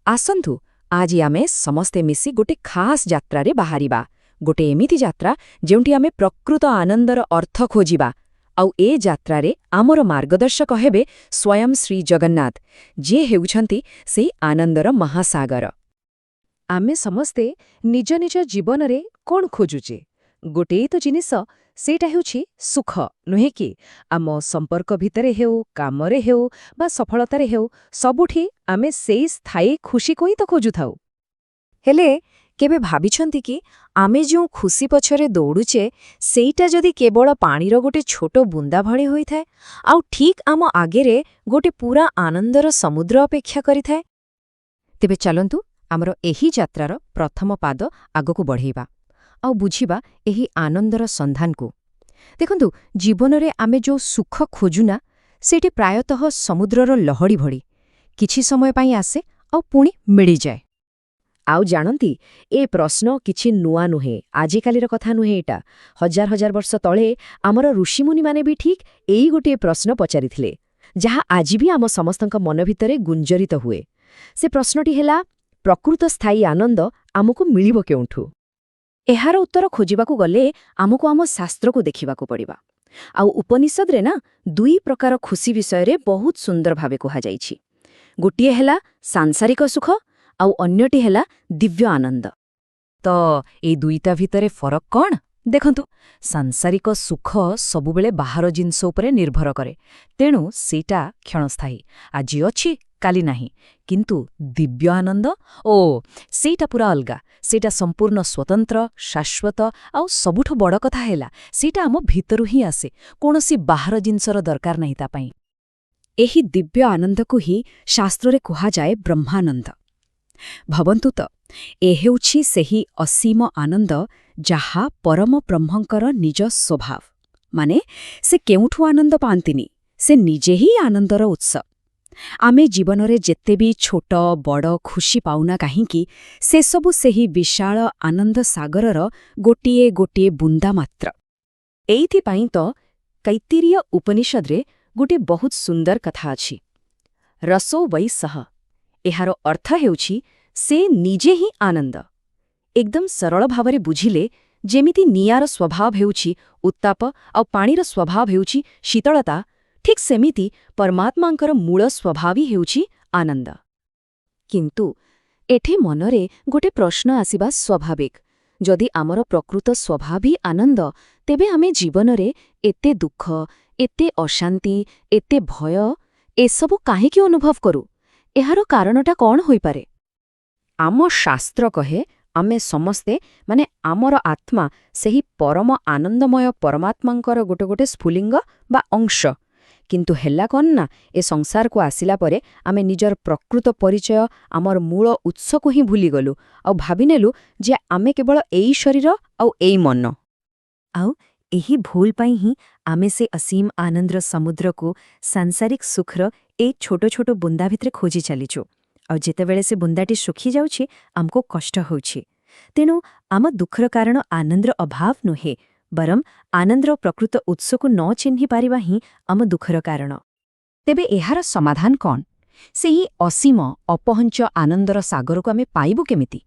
ଆସନ୍ତୁ ଆଜି ଆମେ ସମସ୍ତେ ମିଶି ଗୋଟେ ଖାସ୍ ଯାତ୍ରାରେ ବାହାରିବା। ଗୋଟେ ଏମିତି ଯାତ୍ରା ଯେଉଁଠି ଆମେ ପ୍ରକୃତ ଆନନ୍ଦର ଅର୍ଥ ଖୋଜିବା। ଆଉ ଏ ଯାତ୍ରାରେ ଆମର ମାର୍ଗଦର୍ଶକ ହେବେ ସ୍ୱୟଂ ଶ୍ରୀ ଜଗନ୍ନାଥ, ଯିଏ ହେଉଛନ୍ତି ସେଇ ଆନନ୍ଦର ମହାସାଗର। ଆମେ ସମସ୍ତେ ନିଜ ନିଜ ଜୀବନରେ କ'ଣ ଖୋଜୁଛେ? ଗୋଟିଏ ତ ଜିନିଷ, ସେଇଟା ହେଉଛି ସୁଖ, ନୁହେଁ କି? ଆମ ସମ୍ପର୍କ ଭିତରେ ହେଉ, କାମରେ ହେଉ ବା ସଫଳତାରେ ହେଉ, ସବୁଠି ଆମେ ସେଇ ସ୍ଥାୟୀ ଖୁସିକୁ ହିଁ ତ ଖୋଜୁଥାଉ। ହେଲେ କେବେ ଭାବିଛନ୍ତି କି, ଆମେ ଯେଉଁ ଖୁସି ପଛରେ ଦୌଡ଼ୁଛେ, ସେଇଟା ଯଦି କେବଳ ପାଣିର ଗୋଟେ ଛୋଟ ବୁନ୍ଦା ଭଳି ହୋଇଥାଏ ଆଉ ଠିକ୍ ଆମ ଆଗରେ ଗୋଟେ ପୂରା ଆନନ୍ଦର ସମୁଦ୍ର ଅପେକ୍ଷା କରିଥାଏ? ତେବେ ଚାଲନ୍ତୁ, ଆମର ଏହି ଯାତ୍ରାର ପ୍ରଥମ ପାଦ ଆଗକୁ ବଢ଼େଇବା ଆଉ ବୁଝିବା ଏହି ଆନନ୍ଦର ସନ୍ଧାନକୁ। ଦେଖନ୍ତୁ, ଜୀବନରେ ଆମେ ଯେଉଁ ସୁଖ ଖୋଜୁନା, ସେଇଟି ପ୍ରାୟତଃ ସମୁଦ୍ରର ଲହଡ଼ି ଭଳି କିଛି ସମୟ ପାଇଁ ଆସେ ଆଉ ପୁଣି ମିଳିଯାଏ। ଆଉ ଜାଣନ୍ତି, ଏ ପ୍ରଶ୍ନ କିଛି ନୂଆ ନୁହେଁ, ଆଜିକାଲିର କଥା ନୁହେଁ ଏଇଟା। ହଜାର ହଜାର ବର୍ଷ ତଳେ ଆମର ଋଷିମୁନିମାନେ ବି ଠିକ୍ ଏଇ ଗୋଟିଏ ପ୍ରଶ୍ନ ପଚାରିଥିଲେ, ଯାହା ଆଜି ବି ଆମ ସମସ୍ତଙ୍କ ମନ ଭିତରେ ଗୁଞ୍ଜରିତ ହୁଏ। ସେ ପ୍ରଶ୍ନଟି ହେଲା, ପ୍ରକୃତ ସ୍ଥାୟୀ ଆନନ୍ଦ ଆମକୁ ମିଳିବ କେଉଁଠୁ? ଏହାର ଉତ୍ତର ଖୋଜିବାକୁ ଗଲେ ଆମକୁ ଆମ ଶାସ୍ତ୍ରକୁ ଦେଖିବାକୁ ପଡ଼ିବ। ଆଉ ଉପନିଷଦରେ ନା ଦୁଇ ପ୍ରକାର ଖୁସି ବିଷୟରେ ବହୁତ ସୁନ୍ଦର ଭାବେ କୁହାଯାଇଛି। ଗୋଟିଏ ହେଲା ସାଂସାରିକ ସୁଖ ଆଉ ଅନ୍ୟଟି ହେଲା ଦିବ୍ୟ ଆନନ୍ଦ। ତ ଏଇ ଦୁଇଟା ଭିତରେ ଫରକ କ'ଣ? ଦେଖନ୍ତୁ, ସାଂସାରିକ ସୁଖ ସବୁବେଳେ ବାହାର ଜିନିଷ ଉପରେ ନିର୍ଭର କରେ, ତେଣୁ ସେଇଟା କ୍ଷଣସ୍ଥାୟୀ, ଆଜି ଅଛି କାଲି ନାହିଁ। କିନ୍ତୁ ଦିବ୍ୟ ଆନନ୍ଦ ଓ ସେଇଟା ପୁରା ଅଲଗା। ସେଇଟା ସମ୍ପୂର୍ଣ୍ଣ ସ୍ୱତନ୍ତ୍ର, ଶାଶ୍ୱତ, ଆଉ ସବୁଠୁ ବଡ଼ କଥା ହେଲା, ସେଇଟା ଆମ ଭିତରୁ ହିଁ ଆସେ। କୌଣସି ବାହାର ଜିନିଷର ଦରକାର ନାହିଁ ତା ପାଇଁ। ଏହି ଦିବ୍ୟ ଆନନ୍ଦକୁ ହିଁ ଶାସ୍ତ୍ରରେ କୁହାଯାଏ ବ୍ରହ୍ମାନନ୍ଦ। ଭାବନ୍ତୁ ତ, ଏ ହେଉଛି ସେହି ଅସୀମ ଆନନ୍ଦ ଯାହା ପରମ ବ୍ରହ୍ମଙ୍କର ନିଜ ସ୍ୱଭାବ। ମାନେ ସେ କେଉଁଠୁ ଆନନ୍ଦ ପାଆନ୍ତିନି, ସେ ନିଜେ ହିଁ ଆନନ୍ଦର ଉତ୍ସ। ଆମେ ଜୀବନରେ ଯେତେ ବି ଛୋଟ ବଡ଼ ଖୁସି ପାଉନା କାହିଁକି, ସେସବୁ ସେହି ବିଶାଳ ଆନନ୍ଦ ସାଗରର ଗୋଟିଏ ଗୋଟିଏ ବୁନ୍ଦା ମାତ୍ର। ଏଇଥିପାଇଁ ତ ତୈତ୍ତିରୀୟ ଉପନିଷଦରେ ଗୋଟିଏ ବହୁତ ସୁନ୍ଦର କଥା ଅଛି, ରସୋ ବୈ ସଃ। ଏହାର ଅର୍ଥ ହେଉଛି ସେ ନିଜେ ହିଁ ଆନନ୍ଦ। ଏକଦମ ସରଳ ଭାବରେ ବୁଝିଲେ, ଯେମିତି ନିଆଁର ସ୍ୱଭାବ ହେଉଛି ଉତ୍ତାପ ଆଉ ପାଣିର ସ୍ୱଭାବ ହେଉଛି ଶୀତଳତା, ଠିକ୍ ସେମିତି ପରମାତ୍ମାଙ୍କର ମୂଳ ସ୍ୱଭାବ ହିଁ ହେଉଛି ଆନନ୍ଦ। କିନ୍ତୁ ଏଠି ମନରେ ଗୋଟେ ପ୍ରଶ୍ନ ଆସିବା ସ୍ୱାଭାବିକ। ଯଦି ଆମର ପ୍ରକୃତ ସ୍ୱଭାବ ହିଁ ଆନନ୍ଦ, ତେବେ ଆମେ ଜୀବନରେ ଏତେ ଦୁଃଖ, ଏତେ ଅଶାନ୍ତି, ଏତେ ଭୟ, ଏସବୁ କାହିଁକି ଅନୁଭବ କରୁ? ଏହାର କାରଣଟା କ'ଣ ହୋଇପାରେ? ଆମ ଶାସ୍ତ୍ର କହେ, ଆମେ ସମସ୍ତେ, ମାନେ ଆମର ଆତ୍ମା, ସେହି ପରମ ଆନନ୍ଦମୟ ପରମାତ୍ମାଙ୍କର ଗୋଟେ ଗୋଟେ ସ୍ଫୁଲିଙ୍ଗ ବା ଅଂଶ। କିନ୍ତୁ ହେଲା କ'ଣ ନା, ଏ ସଂସାରକୁ ଆସିଲା ପରେ ଆମେ ନିଜର ପ୍ରକୃତ ପରିଚୟ, ଆମର ମୂଳ ଉତ୍ସକୁ ହିଁ ଭୁଲିଗଲୁ ଆଉ ଭାବିନେଲୁ ଯେ ଆମେ କେବଳ ଏଇ ଶରୀର ଆଉ ଏଇ ମନ। ଆଉ ଏହି ଭୁଲ ପାଇଁ ହିଁ ଆମେ ସେ ଅସୀମ ଆନନ୍ଦର ସମୁଦ୍ରକୁ ସାଂସାରିକ ସୁଖର ଏଇ ଛୋଟ ଛୋଟ ବୁନ୍ଦା ଭିତରେ ଖୋଜି ଚାଲିଛୁ। ଆଉ ଯେତେବେଳେ ସେ ବୁନ୍ଦାଟି ଶୁଖିଯାଉଛି, ଆମକୁ କଷ୍ଟ ହେଉଛି। ତେଣୁ ଆମ ଦୁଃଖର କାରଣ ଆନନ୍ଦର ଅଭାବ ନୁହେଁ, ବରଂ ଆନନ୍ଦର ପ୍ରକୃତ ଉତ୍ସକୁ ନ ଚିହ୍ନି ପାରିବା ହିଁ ଆମ ଦୁଃଖର କାରଣ। ତେବେ ଏହାର ସମାଧାନ କ'ଣ? ସେହି ଅସୀମ ଅପହଞ୍ଚ ଆନନ୍ଦର ସାଗରକୁ ଆମେ ପାଇବୁ କେମିତି?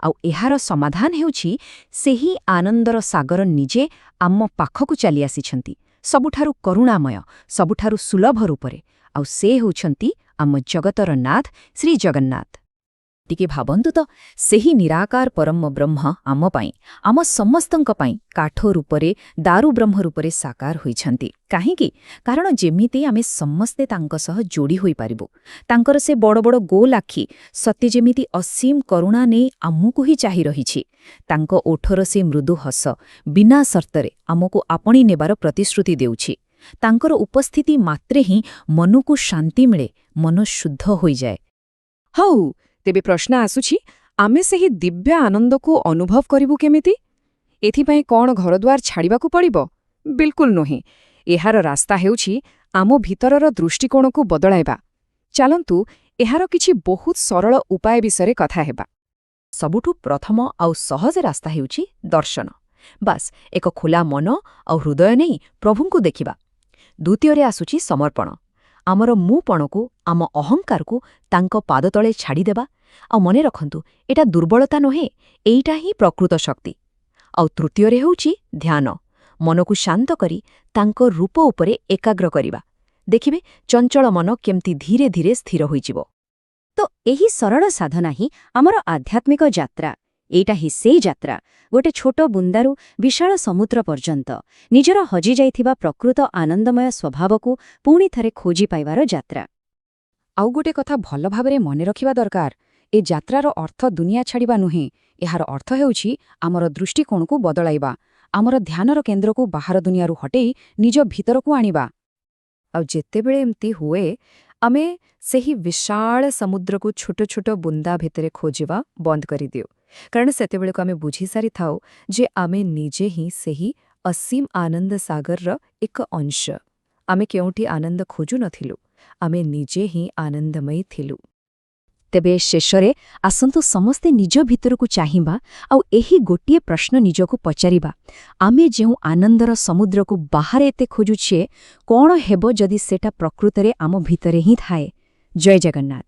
ଆଉ ଏହାର ସମାଧାନ ହେଉଛି, ସେହି ଆନନ୍ଦର ସାଗର ନିଜେ ଆମ ପାଖକୁ ଚାଲି ଆସିଛନ୍ତି ସବୁଠାରୁ କରୁଣାମୟ, ସବୁଠାରୁ ସୁଲଭ ରୂପରେ, ଆଉ ସେ ହେଉଛନ୍ତି ଆମ ଜଗତର ନାଥ ଶ୍ରୀ ଜଗନ୍ନାଥ। ଟିକେ ଭାବନ୍ତୁ ତ, ସେହି ନିରାକାର ପରମ ବ୍ରହ୍ମ ଆମ ପାଇଁ, ଆମ ସମସ୍ତଙ୍କ ପାଇଁ କାଠ ରୂପରେ, ଦାରୁ ବ୍ରହ୍ମ ରୂପରେ ସାକାର ହୋଇଛନ୍ତି। କାହିଁକି? କାରଣ ଯେମିତି ଆମେ ସମସ୍ତେ ତାଙ୍କ ସହ ଯୋଡ଼ି ହୋଇପାରିବୁ। ତାଙ୍କର ସେ ବଡ଼ ବଡ଼ ଗୋଲ ଆଖି ସତେ ଯେମିତି ଅସୀମ କରୁଣା ନେଇ ଆମକୁ ହିଁ ଚାହିଁ ରହିଛି। ତାଙ୍କ ଓଠର ସେ ମୃଦୁ ହସ ବିନା ସର୍ତ୍ତରେ ଆମକୁ ଆପଣେଇ ନେବାର ପ୍ରତିଶ୍ରୁତି ଦେଉଛି। ତାଙ୍କର ଉପସ୍ଥିତି ମାତ୍ରେ ହିଁ ମନକୁ ଶାନ୍ତି ମିଳେ, ମନ ଶୁଦ୍ଧ ହୋଇଯାଏ। ହଉ, ତେବେ ପ୍ରଶ୍ନ ଆସୁଛି, ଆମେ ସେହି ଦିବ୍ୟ ଆନନ୍ଦକୁ ଅନୁଭବ କରିବୁ କେମିତି? ଏଥିପାଇଁ କ'ଣ ଘରଦ୍ୱାର ଛାଡ଼ିବାକୁ ପଡ଼ିବ? ବିଲକୁଲ ନୁହେଁ। ଏହାର ରାସ୍ତା ହେଉଛି ଆମ ଭିତରର ଦୃଷ୍ଟିକୋଣକୁ ବଦଳାଇବା। ଚାଲନ୍ତୁ, ଏହାର କିଛି ବହୁତ ସରଳ ଉପାୟ ବିଷୟରେ କଥା ହେବା। ସବୁଠୁ ପ୍ରଥମ ଆଉ ସହଜ ରାସ୍ତା ହେଉଛି ଦର୍ଶନ। ବାସ୍, ଏକ ଖୋଲା ମନ ଆଉ ହୃଦୟ ନେଇ ପ୍ରଭୁଙ୍କୁ ଦେଖିବା। ଦ୍ୱିତୀୟରେ ଆସୁଛି ସମର୍ପଣ। ଆମର ମୁଁପଣକୁ, ଆମ ଅହଙ୍କାରକୁ ତାଙ୍କ ପାଦତଳେ ଛାଡ଼ିଦେବା। ଆଉ ମନେ ରଖନ୍ତୁ, ଏଇଟା ଦୁର୍ବଳତା ନୁହେଁ, ଏଇଟା ହିଁ ପ୍ରକୃତ ଶକ୍ତି। ଆଉ ତୃତୀୟରେ ହେଉଛି ଧ୍ୟାନ। ମନକୁ ଶାନ୍ତ କରି ତାଙ୍କ ରୂପ ଉପରେ ଏକାଗ୍ର କରିବା। ଦେଖିବେ, ଚଞ୍ଚଳ ମନ କେମିତି ଧୀରେ ଧୀରେ ସ୍ଥିର ହୋଇଯିବ। ତ ଏହି ସରଳ ସାଧନା ହିଁ ଆମର ଆଧ୍ୟାତ୍ମିକ ଯାତ୍ରା। ଏଇଟା ହିଁ ସେଇ ଯାତ୍ରା, ଗୋଟେ ଛୋଟ ବୁନ୍ଦାରୁ ବିଶାଳ ସମୁଦ୍ର ପର୍ଯ୍ୟନ୍ତ, ନିଜର ହଜିଯାଇଥିବା ପ୍ରକୃତ ଆନନ୍ଦମୟ ସ୍ୱଭାବକୁ ପୁଣି ଥରେ ଖୋଜି ପାଇବାର ଯାତ୍ରା। ଆଉ ଗୋଟେ କଥା ଭଲ ଭାବରେ ମନେ ରଖିବା ଦରକାର। ଏ ଯାତ୍ରାର ଅର୍ଥ ଦୁନିଆ ଛାଡ଼ିବା ନୁହେଁ। ଏହାର ଅର୍ଥ ହେଉଛି ଆମର ଦୃଷ୍ଟିକୋଣକୁ ବଦଳାଇବା, ଆମର ଧ୍ୟାନର କେନ୍ଦ୍ରକୁ ବାହାର ଦୁନିଆରୁ ହଟେଇ ନିଜ ଭିତରକୁ ଆଣିବା। ଆଉ ଯେତେବେଳେ ଏମିତି ହୁଏ, ଆମେ ସେହି ବିଶାଳ ସମୁଦ୍ରକୁ ଛୋଟ ଛୋଟ ବୁନ୍ଦା ଭିତରେ ଖୋଜିବା ବନ୍ଦ କରିଦିଉ, କାରଣ ସେତେବେଳକୁ ଆମେ ବୁଝିସାରିଥାଉ ଯେ ଆମେ ନିଜେ ହିଁ ସେହି ଅସୀମ ଆନନ୍ଦ ସାଗରର ଏକ ଅଂଶ। ଆମେ କେଉଁଠି ଆନନ୍ଦ ଖୋଜୁନଥିଲୁ, ଆମେ ନିଜେ ହିଁ ଆନନ୍ଦମୟୀ ଥିଲୁ। ତେବେ ଶେଷରେ ଆସନ୍ତୁ ସମସ୍ତେ ନିଜ ଭିତରକୁ ଚାହିଁବା ଆଉ ଏହି ଗୋଟିଏ ପ୍ରଶ୍ନ ନିଜକୁ ପଚାରିବା: ଆମେ ଯେଉଁ ଆନନ୍ଦର ସମୁଦ୍ରକୁ ବାହାରେ ଏତେ ଖୋଜୁଛେ, କ'ଣ ହେବ ଯଦି ସେଟା ପ୍ରକୃତରେ ଆମ ଭିତରେ ହିଁ ଥାଏ? ଜୟ ଜଗନ୍ନାଥ।